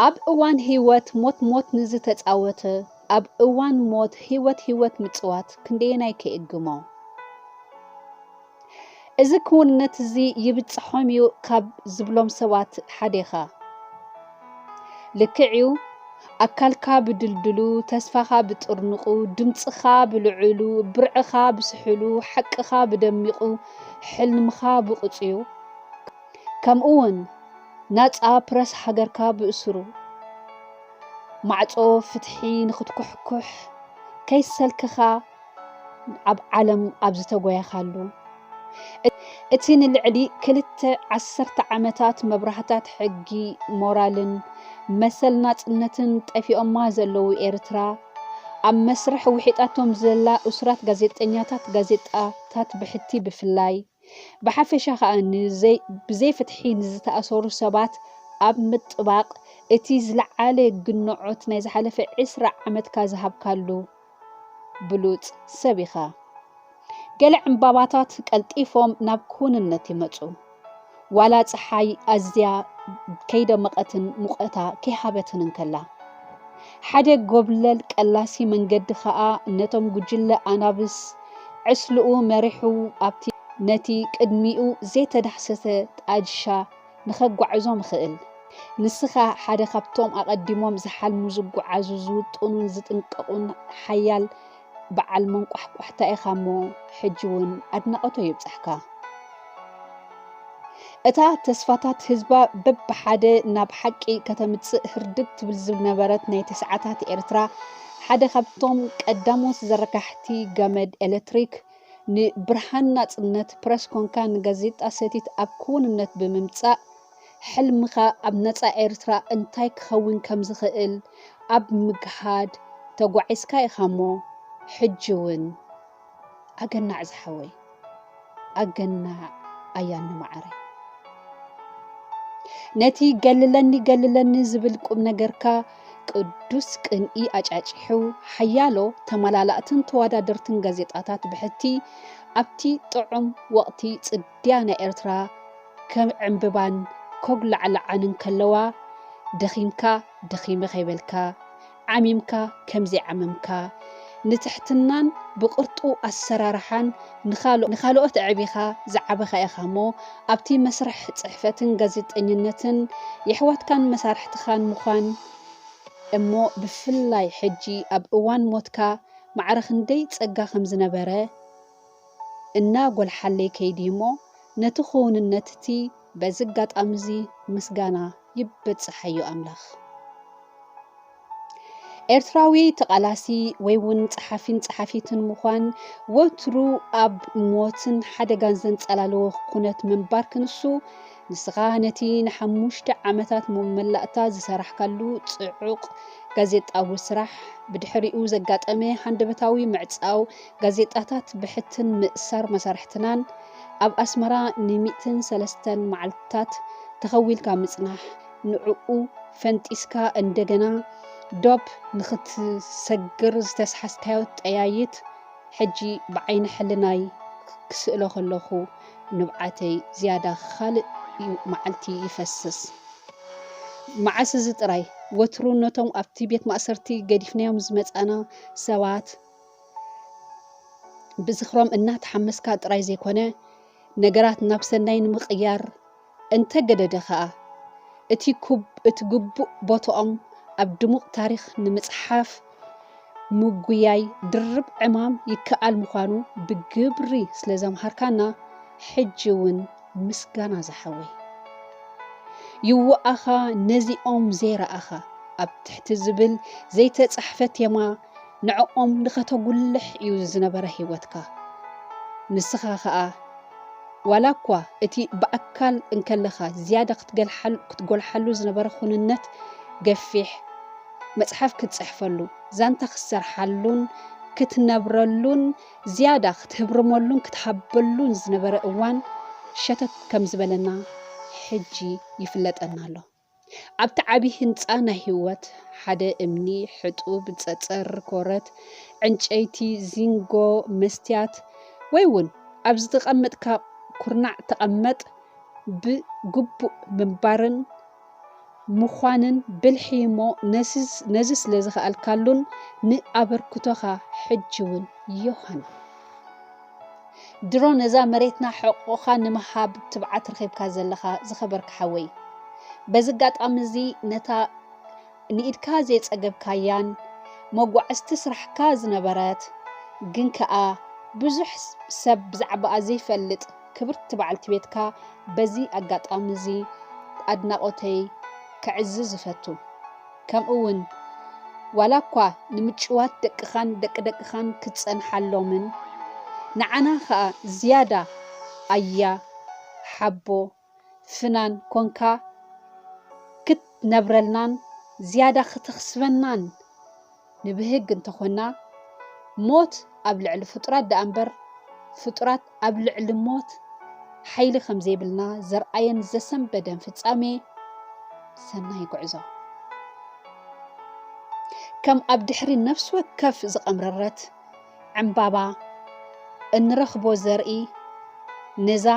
ኣብ እዋን ህይወት ሞት ሞት ንዝተጻወተ፣ ኣብ እዋን ሞት ህይወት ህይወት ምጽዋት ክንደየናይ ከየግሞ። እዚ ክውንነት እዚ ይብጽሖም እዩ ካብ ዝብሎም ሰባት ሓደ ኢኻ። ልክዕ እዩ፣ ኣካልካ ብድልድሉ፣ ተስፋኻ ብጥርንቑ፣ ድምጽኻ ብልዑሉ፣ ብርዕኻ ብስሑሉ፣ ሓቅኻ ብደሚቑ፣ ሕልምኻ ብቕጹዩ፣ ከምኡ እውን ናጻ ፕረስ ሃገርካ ብእስሩ፣ ማዕጾ ፍትሒ ንኽትኩሕኩሕ ከይሰልከኻ ኣብ ዓለም ኣብ ዝተጎየኻሉ፣ እቲ ንልዕሊ ክልተ ዓሰርተ ዓመታት መብራህታት ሕጊ፣ ሞራልን መሰል ናጽነትን ጠፊኦማ ዘለዉ ኤርትራ፣ ኣብ መስርሕ ውሒጣቶም ዘላ እሱራት ጋዜጠኛታት፣ ጋዜጣታት ብሕቲ ብፍላይ፣ ብሓፈሻ ከኣ ንዘይ-፣ ብዘይ ፍትሒ ንዝተኣሰሩ ሰባት ኣብ ምጥባቕ፣ እቲ ዝለዓለ ግንዖት ናይ ዝሓለፈ ዕስራ ዓመትካ ዝሃብካሉ ብሉጽ ሰብ ኢኻ። ገለ ዕምባባታት ቀልጢፎም ናብ ክውንነት ይመጹ። ዋላ ጸሓይ ኣዝያ ከይደመቐትን ሙቐታ ከይሃበትን እንከላ፣ ሓደ ጎብለል ቀላሲ መንገዲ ኸኣ ነቶም ጉጅለ ኣናብስ ዕስልኡ መሪሑ ኣብቲ ነቲ ቅድሚኡ ዘይተዳህሰሰ ጣሻ ንኸጓዕዞም ይኽእል። ንስኻ ሓደ ካብቶም ኣቐዲሞም ዝሓልሙ፣ ዝጓዓዙ፣ ዝውጥኑን ዝጥንቀቑን ሓያል በዓል መንቋሕቋሕታ ኢኻ እሞ፣ ሕጂ እውን ኣድናቖቶ ይብጻሕካ። እታ ተስፋታት ህዝባ በብሓደ ናብ ሓቂ ከተምጽእ ህርድግ ትብል ዝነበረት ናይ ተስዓታት ኤርትራ፣ ሓደ ካብቶም ቀዳሞት ዘርጋሕቲ ገመድ ኤለትሪክ፣ ንብርሃን ናጽነት ፕረስ ኮንካ ንጋዜጣ ሰቲት ኣብ ክውንነት ብምምጻእ፣ ሕልምኻ ኣብ ነጻ ኤርትራ እንታይ ክኸውን ከም ዝኽእል ኣብ ምግሃድ ተጓዒዝካ ኢኻ እሞ፣ ሕጂ እውን ኣገናዕ ዝሓወይ፣ ኣገናዕ ኣያኒ መዓረይ። ነቲ ገልለኒ ገልለኒ ዝብል ቁም ነገርካ ቅዱስ ቅንኢ ኣጫጭሑ፣ ሓያሎ ተመላላእትን ተወዳደርትን ጋዜጣታት ብሕቲ ኣብቲ ጥዑም ወቕቲ ጽድያ ናይ ኤርትራ ከዕምብባን ከጉላዕልዓን እንከለዋ፣ ደኺምካ ደኺመ ከይበልካ፣ ዓሚምካ ከም ዘይዓመምካ፣ ንትሕትናን ብቕርጡ ኣሰራርሓን ንኻሎ-፣ ንኻልኦት ኣዕቢኻ ዝዓበኻ ኢኻ እሞ፣ ኣብቲ መስርሕ ጽሕፈትን ጋዜጠኝነትን የሕዋትካን መሳርሕትኻን ምዃን እሞ፣ ብፍላይ ሕጂ ኣብ እዋን ሞትካ ማዕረ ክንደይ ጸጋ ከም ዝነበረ እናጎልሓለይ ከይዱ እሞ፣ ነቲ ክውንነት እቲ በዚ ኣጋጣሚ እዚ ምስጋና ይበጽሓዮ ኣምላኽ። ኤርትራዊ ተቓላሲ ወይ እውን ጸሓፊን ጸሓፊትን ምዃን ወትሩ ኣብ ሞትን ሓደጋን ዘንጸላለወ ኩነት ምንባር ክንሱ፣ ንስኻ ነቲ ንሓሙሽተ ዓመታት መመላእታ ዝሰራሕካሉ ጽዑቕ ጋዜጣዊ ስራሕ፣ ብድሕሪኡ ዘጋጠመ ሃንደበታዊ ምዕጻው ጋዜጣታት ብሕትን ምእሳር መሳርሕትናን፣ ኣብ ኣስመራ ንሚእትን ሰለስተን መዓልታት ተኸዊልካ ምጽናሕ፣ ንዕኡ ፈንጢስካ እንደገና ዶብ ንኽትሰግር ዝተስሓዝካዮ ጠያይት፣ ሕጂ ብዓይኒ ሕልናይ ክስእሎ ከለኹ፣ ንብዓተይ ዝያዳ ካልእ ዩ-፣ መዓልቲ ይፈስስ። መዓስ እዚ ጥራይ፣ ወትሩ ነቶም ኣብቲ ቤት ማእሰርቲ ገዲፍናዮም ዝመጻና ሰባት ብዝኽሮም እናተሓመስካ ጥራይ ዘይኮነ፣ ነገራት ናብ ሰናይ ንምቕያር እንተገደደ ኸኣ፣ እቲ ኩብ-፣ እቲ ግቡእ ቦትኦም ኣብ ድሙቕ ታሪኽ ንምጽሓፍ ምጉያይ ድርብ ዕማም ይከኣል ምዃኑ ብግብሪ ስለ ዘምሃርካና፣ ሕጂ እውን ምስጋና ዝሓወይ። ይዋኣኻ ነዚኦም ዘይረኣኻ፣ ኣብ ትሕቲ ዝብል ዘይተጻሕፈ ቴማ ንዕኦም ንኸተጉልሕ እዩ ዝነበረ ህይወትካ። ንስኻ ኸኣ፣ ዋላ እኳ እቲ ብኣካል እንከለኻ ዝያዳ ክትገልሓል-፣ ክትጎልሓሉ ዝነበረ ኩንነት ገፊሕ፣ መጽሓፍ ክትጽሕፈሉ፣ ዛንታ ክትሰርሓሉን ክትነብረሉን፣ ዝያዳ ክትህብርመሉን ክትሃበሉን ዝነበረ እዋን ሸተት ከም ዝበለና ሕጂ ይፍለጠና ኣሎ። ኣብቲ ዓቢ ህንጻ ናይ ህይወት፣ ሓደ እምኒ፣ ሕጡብ፣ ጸጸር፣ ኮረት፣ ዕንጨይቲ፣ ዚንጎ፣ መስትያት፣ ወይ እውን ኣብ ዝተቐመጥካ ኩርናዕ ተቐመጥ፣ ብግቡእ ምንባርን ምዃንን ብልሒ እሞ ነዚ ስለ ዝኸኣልካሉን ንኣበርክቶኻ ሕጂ እውን ዮሃና። ድሮ ነዛ መሬትና ሕቖኻ ንምሃብ ትብዓት ረኺብካ ዘለኻ ዝኸበርካ ሓወይ፣ በዚ ኣጋጣሚ እዚ ነታ ንኢድካ ዘይጸገብካያን መጓዕዝቲ ስራሕካ ዝነበረት ግን ከኣ ብዙሕ ሰብ ብዛዕባኣ ዘይፈልጥ ክብርቲ በዓልቲ ቤትካ በዚ ኣጋጣሚ እዚ ኣድናቖተይ ከዕዝዝ እፈቱ። ከምኡ እውን ዋላ እኳ ንምጭዋት ደቅኻን ደቂ ደቅኻን ክትጸንሓሎምን ንዓና ከኣ ዝያዳ ኣያ ሓቦ ፍናን ኮንካ ክትነብረልናን ዝያዳ ክተኽስበናን ንብህግ እንተኾና፣ ሞት ኣብ ልዕሊ ፍጡራት ደኣ እምበር ፍጡራት ኣብ ልዕሊ ሞት ሓይሊ ከም ዘይብልና ዘርኣየን ዘሰንበደን ፍጻሜ ሰናይ ጉዕዞ። ከም ኣብ ድሕሪ ነፍሲ ወከፍ ዝቐምረረት ዕምባባ እንረኽቦ ዘርኢ፣ ነዛ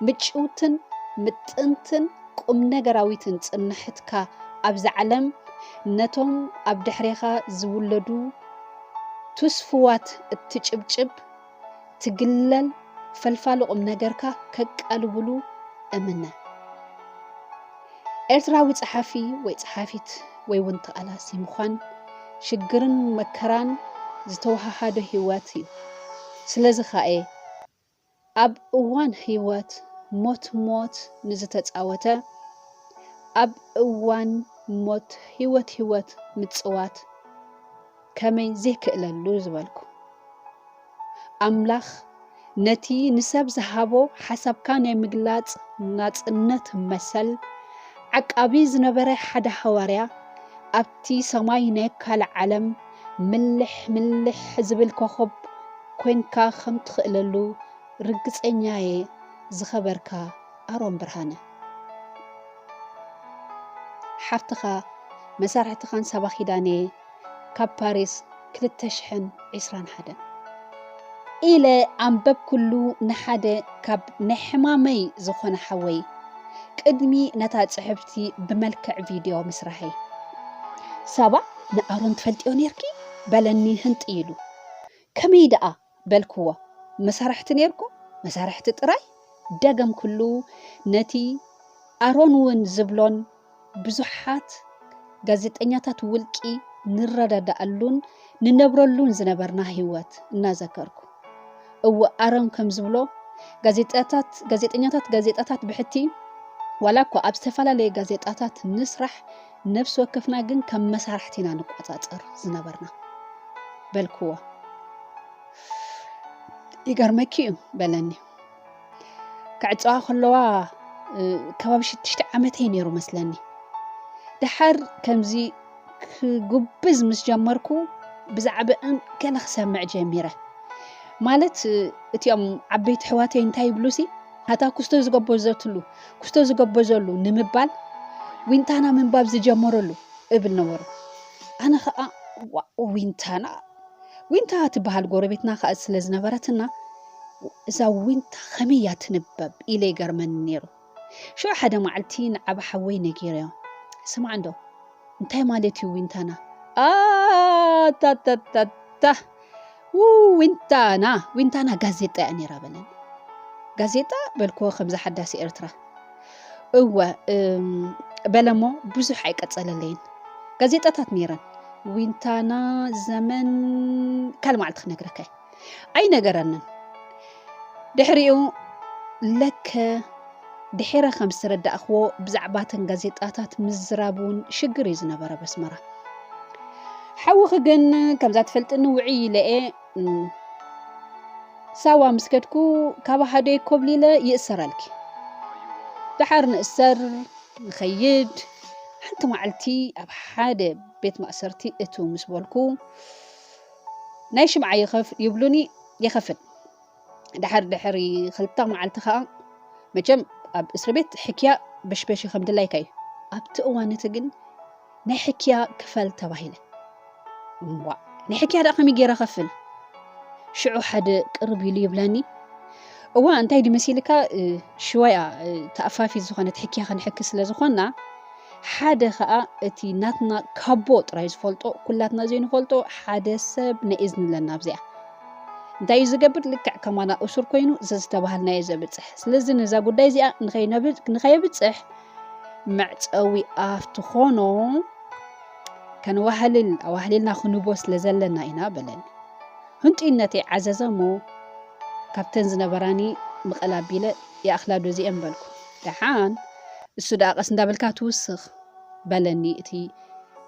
ምጭውትን ምጥንትን ቁም ነገራዊትን ጽንሕትካ ኣብዛ ዓለም ነቶም ኣብ ድሕሬኻ ዝውለዱ ትስፉዋት እትጭብጭብ፣ ትግለል ፈልፋሊ ቁም ነገርካ ከቃልብሉ እምነ። ኤርትራዊ ጸሓፊ ወይ ጸሓፊት ወይ እውን ተቓላሲ ምዃን ሽግርን መከራን ዝተወሃሃዶ ህይወት እዩ። ስለዚ ኸኣ እየ ኣብ እዋን ህይወት ሞት ሞት ንዝተጻወተ ኣብ እዋን ሞት ህይወት ህይወት ምጽዋት ከመይ ዘይክእለሉ ዝበልኩ። ኣምላኽ ነቲ ንሰብ ዝሃቦ ሓሳብካ ናይ ምግላጽ ናጽነት መሰል ዓቃቢ ዝነበረ ሓደ ሃዋርያ ኣብቲ ሰማይ ናይ ካልእ ዓለም ምልሕ ምልሕ ዝብል ኮኾብ ኮንካ ከም ትኽእለሉ ርግጸኛየ ዝኸበርካ ኣሮን ብርሃነ። ሓፍትኻ መሳርሕትኻን ሳባ ኪዳነየ ካብ ፓሪስ ክልተ ሽሕን ዕስራን ሓደን ኢለ ኣንበብኩሉ ንሓደ ካብ ናይ ሕማመይ ዝኾነ ሓወይ ቅድሚ ነታ ጽሕፍቲ ብመልክዕ ቪድዮ ምስራሐይ። ሳባ ንኣሮን ትፈልጥዮ ኔርኪ በለኒ ህንጥ ኢሉ። ከመይ ደኣ በልክዎ። መሳርሕቲ ኔርኩም? መሳርሕቲ ጥራይ? ደገምኩሉ። ነቲ ኣሮን እውን ዝብሎን ብዙሓት ጋዜጠኛታት ውልቂ ንረዳዳኣሉን ንነብረሉን ዝነበርና ህይወት እናዘከርኩ። እወ ኣሮን ከም ዝብሎ ጋዜጣታት፣ ጋዜጠኛታት ጋዜጣታት ብሕቲ ዋላ እኳ ኣብ ዝተፈላለየ ጋዜጣታት ንስራሕ ነፍሲ ወከፍና ግን ከም መሳርሕቲ ኢና ንቆጻጸር ዝነበርና በልክዎ። ይገርመኪ እዩ በለኒ። ክዕጸዋ ከለዋ ከባቢ ሽዱሽተ ዓመተይ ነይሩ መስለኒ። ደሓር ከምዚ ክጉብዝ ምስ ጀመርኩ ብዛዕባእን ገለ ክሰምዕ ጀሚረ። ማለት እቲኦም ዓበይቲ ኣሕዋተይ እንታይ ይብሉሲ፣ ኣታ ኩስቶ ዝጎበዘትሉ ኩስቶ ዝጎበዘሉ ንምባል ዊንታና ምንባብ ዝጀመረሉ እብል ነበሩ። ኣነ ኸኣ ዋእ ዊንታና ዊንታ ትበሃል ጎረቤትና ኸኣ ስለ ዝነበረትና እዛ ዊንታ ከመይ እያ ትንበብ ኢለ ይገርመኒ ነይሩ። ሽዑ ሓደ መዓልቲ ንዓቢ ሓወይ ነጊረዮ። ስማዕ እንዶ እንታይ ማለት እዩ ዊንታና? ኣታታታታ ው ዊንታና ዊንታና ጋዜጣ እያ ነይራ በለኒ። ጋዜጣ በልክዎ ከምዛ ሓዳሲ ኤርትራ። እወ እም፣ በለሞ ብዙሕ ኣይቀጸለለይን። ጋዜጣታት ነይረን። ዊንታና፣ ዘመን፣ ካልእ መዓልቲ ክነግረካ እየ። ኣይነገረንን። ድሕሪኡ ለከ ድሒረ ከም ዝተረዳእክዎ ብዛዕባተን ጋዜጣታት ምዝራብ እውን ሽግር እዩ ዝነበረ በስመራ። ሓውኺ ግን ከምዛ ትፈልጥኒ ውዕይ ኢለ እየ እም፣ ሳዋ ምስ ከድኩ ካብ ኣሃደይ ኮብሊለ ይእሰረልኪ። ደሓር ንእሰር ንኸይድ ሓንቲ መዓልቲ ኣብ ሓደ ቤት ማእሰርቲ እቱ ምስ በልኩ ናይ ሽምዓ ይኸፍ ይብሉኒ ይኸፍል። ደሓር ድሕሪ ክልተ መዓልቲ ኸኣ መቸም ኣብ እስሪ ቤት ሕክያ በሽበሽ ከም ድላይካ እዩ። ኣብቲ እዋን እቲ ግን ናይ ሕክያ ክፈል ተባሂለ። እምቧ ናይ ሕክያ ደኣ ከመይ ገይረ ከፍል? ሽዑ ሓደ ቅርብ ኢሉ ይብለኒ፣ እዋ እንታይ ድመሲልካ ሽወያ ተኣፋፊት ዝኾነት ሕክያ ክንሕኪ ስለ ዝኾንና ሓደ ኸኣ እቲ ናትና ካቦ ጥራይ ዝፈልጦ፣ ኩላትና ዘይንፈልጦ ሓደ ሰብ ነእዝኒ ኣለና ኣብዚኣ። እንታይ እዩ ዝገብር? ልክዕ ከማና እሱር ኮይኑ ዘዝተባህልናዮ ዘብጽሕ። ስለዚ ነዛ ጉዳይ እዚኣ ንኸይነብ-፣ ንኸየብጽሕ መዕጸዊ ኣፍ ትኾኖ ከነዋህልል፣ ኣዋህሊልና ክንቦ ስለ ዘለና ኢና በለኒ። ህንጡይነተይ ዓዘዘ እሞ ካብተን ዝነበራኒ ምቐል ኣቢለ ይኣኽላ ዶ እዚአን በልኩ። ደሓን እሱ ደኣ ቀስ እንዳበልካ ትውስኽ በለኒ እቲ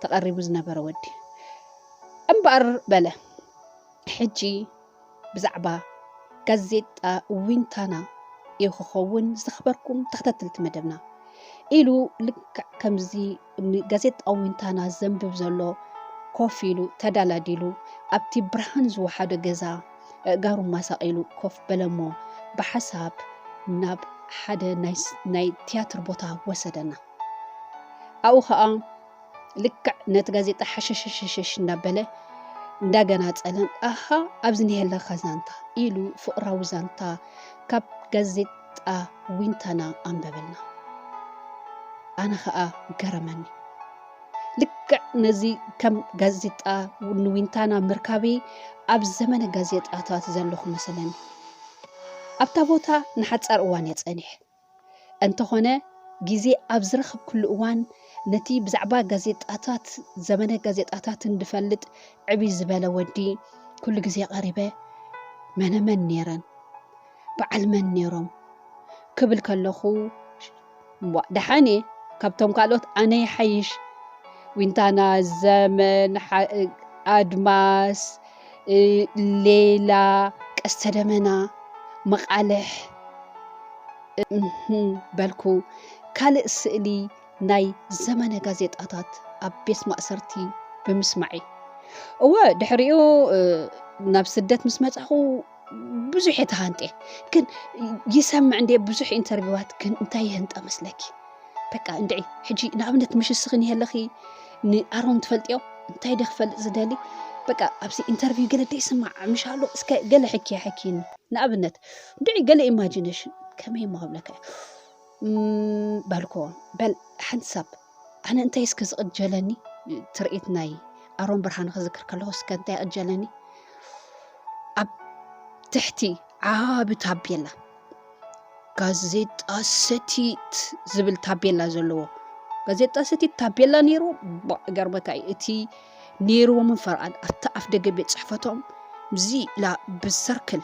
ተቐሪቡ ዝነበረ ወዲ። እምበኣር በለ ሕጂ ብዛዕባ ጋዜጣ ዊንታና እዩ ክኸውን ዝተኸበርኩም ተኸታተልቲ መደብና ኢሉ ልክዕ ከምዚ ንጋዜጣ ዊንታና ዘንብብ ዘሎ ኮፍ ኢሉ ተዳላዲሉ ኣብቲ ብርሃን ዝወሓዶ ገዛ ኣእጋሩ ማሳቒሉ ኮፍ በለሞ ብሓሳብ ናብ ሓደ ናይ ስ-፣ ናይ ትያትር ቦታ ወሰደና። ኣብኡ ኸኣ ልክዕ ነቲ ጋዜጣ ሓሸሸሸሸሽ እንዳበለ እንዳገናጸለን ኣሃ ኣብዚ ኒሀለኻ ዛንታ ኢሉ ፍቕራዊ ዛንታ ካብ ጋዜጣ ዊንታና ኣንበበልና። ኣነ ኸኣ ገረመኒ። ልክዕ ነዚ ከም ጋዜጣ ንዊንታና ምርካበይ ኣብ ዘመነ ጋዜጣታት ዘለኹ መሰለኒ። ኣብታ ቦታ ንሓጻር እዋን እየ ጸኒሐ። እንተኾነ ግዜ ኣብ ዝረኸብኩሉ እዋን ነቲ ብዛዕባ ጋዜጣታት ዘመነ ጋዜጣታትን ዝፈልጥ ዕብይ ዝበለ ወዲ ኩሉ ግዜ ቀሪበ መነመን ነይረን በዓል መን ነይሮም ክብል ከለኹ እምቧ ደሓን እየ ካብቶም ካልኦት ኣነ ይሓይሽ ዊንታና ዘመን ሓ-፣ ኣድማስ እ፣ ሌላ ቀስተ ደመና መቓልሕ እህም በልኩ ካልእ ስእሊ ናይ ዘመነ ጋዜጣታት ኣብ ቤት ማእሰርቲ ብምስማዐይ እወ ድሕሪኡ ናብ ስደት ምስ መጻኹ ብዙሕ እየ ተሃንጥየ ግን ይሰምዕ እንደ ብዙሕ ኢንተርቪዋት ግን እንታይ ይህንጠ መስለኪ በቃ እንድዒ ሕጂ ንኣብነት ምሽ ስኽን ይህለኺ ንኣሮን ትፈልጥዮ እንታይ ደ ክፈልጥ ዝደሊ በቃ ኣብዚ ኢንተርቪው ገለ ደይስማዕ ምሽ ኣሎ እስከ ገለ ሕኪያ ሕኪኒ ንኣብነት እንድዒ ገለ ኢማጂነሽን ከመይ እሞ ክብለካ እየ በልኮ በል ሓንቲ ሰብ ኣነ እንታይ እስከ ዝቕጀለኒ ትርኢት ናይ ኣሮን ብርሃን ክዝክር ከለኹ እስከ እንታይ ይቕጀለኒ ኣብ ትሕቲ ዓቢ ታቤላ ጋዜጣ ሰቲት ዝብል ታቤላ ዘለዎ ጋዜጣ ሰቲት ታቤላ ነይሩ ገርመካ እዩ እቲ ነይርዎ ምንፈርኣል ኣብቲ ኣፍ ደገ ቤት ፅሕፈቶም እዚ ኢላ ብሰርክል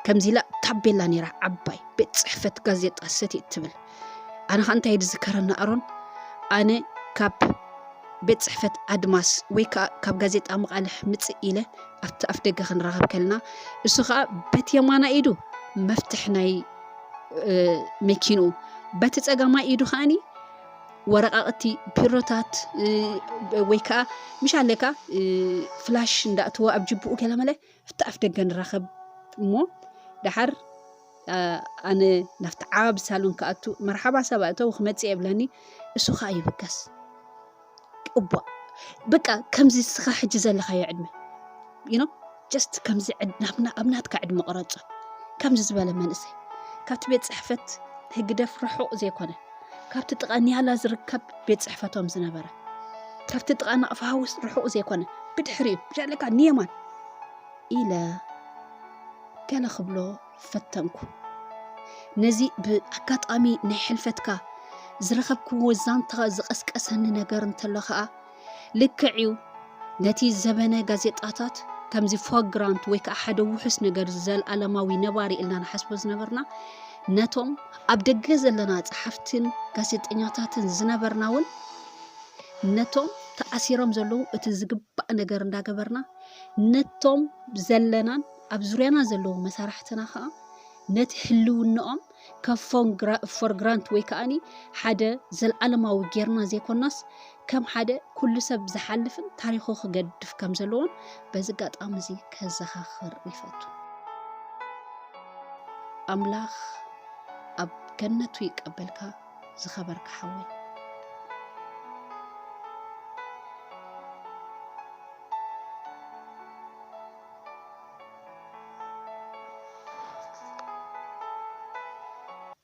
ከምዚ ኢላ ታቤላ ነይራ ዓባይ ቤት ፅሕፈት ጋዜጣ ሰቲት ትብል ኣነ ከዓ እንታይ ዝዝከረኒ ኣሮን ኣነ ካብ ቤት ፅሕፈት ኣድማስ ወይ ከዓ ካብ ጋዜጣ መቓልሕ ምፅእ ኢለ ኣብቲ ኣፍ ደገ ክንራኸብ ከለና እሱ ከዓ በቲ የማና ኢዱ መፍትሕ ናይ መኪንኡ በቲ ፀጋማይ ኢዱ ከዓኒ ወረቃቅቲ ፒሮታት ወይ ከዓ ምሽ ኣለካ ፍላሽ እንዳእትዎ ኣብ ጅብኡ ገለመለ ኣብቲ ኣፍ ደገ ንራኸብ እሞ ደሓር ኣነ ናብቲ ዓቢ ሳሎን ክኣቱ መርሓባ ሰብ ኣእተው ክመፅእ የብለኒ እሱ ከዓ ይብገስ እቧ በቃ ከምዚ ስኻ ሕጂ ዘለኻዮ ዕድመ you know just ከምዚ ናብና ኣብ ናትካ ዕድመ ቅረጾ ከምዚ ዝበለ መንእሰይ ካብቲ ቤት ጽሕፈት ህግደፍ ርሑቕ ዘይኮነ ካብቲ ጥቓ ኒያላ ዝርከብ ቤት ጽሕፈቶም ዝነበረ ካብቲ ጥቓ ናቕፋ ሃውስ ርሑቕ ዘይኮነ ብድሕሪኡ ብሻለካ ንየማን ኢለ ገለ ክብሎ ፈተንኩ። ነዚ ብኣጋጣሚ ናይ ሕልፈትካ ዝረኸብክዎ ዛንታ ዝቐስቀሰኒ ነገር እንተሎ ኸኣ፣ ልክዕ እዩ፣ ነቲ ዘበነ ጋዜጣታት ከምዚ ፎግራንት ወይ ከኣ ሓደ ውሑስ ነገር፣ ዘልኣለማዊ ነባሪ ኢልና ንሓስቦ ዝነበርና፣ ነቶም ኣብ ደገ ዘለና ጸሓፍትን ጋዜጠኛታትን ዝነበርና እውን፣ ነቶም ተኣሲሮም ዘለዉ እቲ ዝግባእ ነገር እንዳገበርና፣ ነቶም ዘለናን ኣብ ዙርያና ዘለዉ መሳርሕትና ኸኣ ነቲ ህልውንኦም ከም ፎንግራ-፣ ፎርግራንት ወይ ከኣኒ ሓደ ዘልዓለማዊ ጌርና ዘይኮናስ፣ ከም ሓደ ኩሉ ሰብ ዝሓልፍን ታሪኹ ክገድፍ ከም ዘለዎን በዚ ኣጋጣሚ እዚ ከዘኻኽር ይፈቱ። ኣምላኽ ኣብ ገነቱ ይቀበልካ ዝኸበርካ ሓወይ።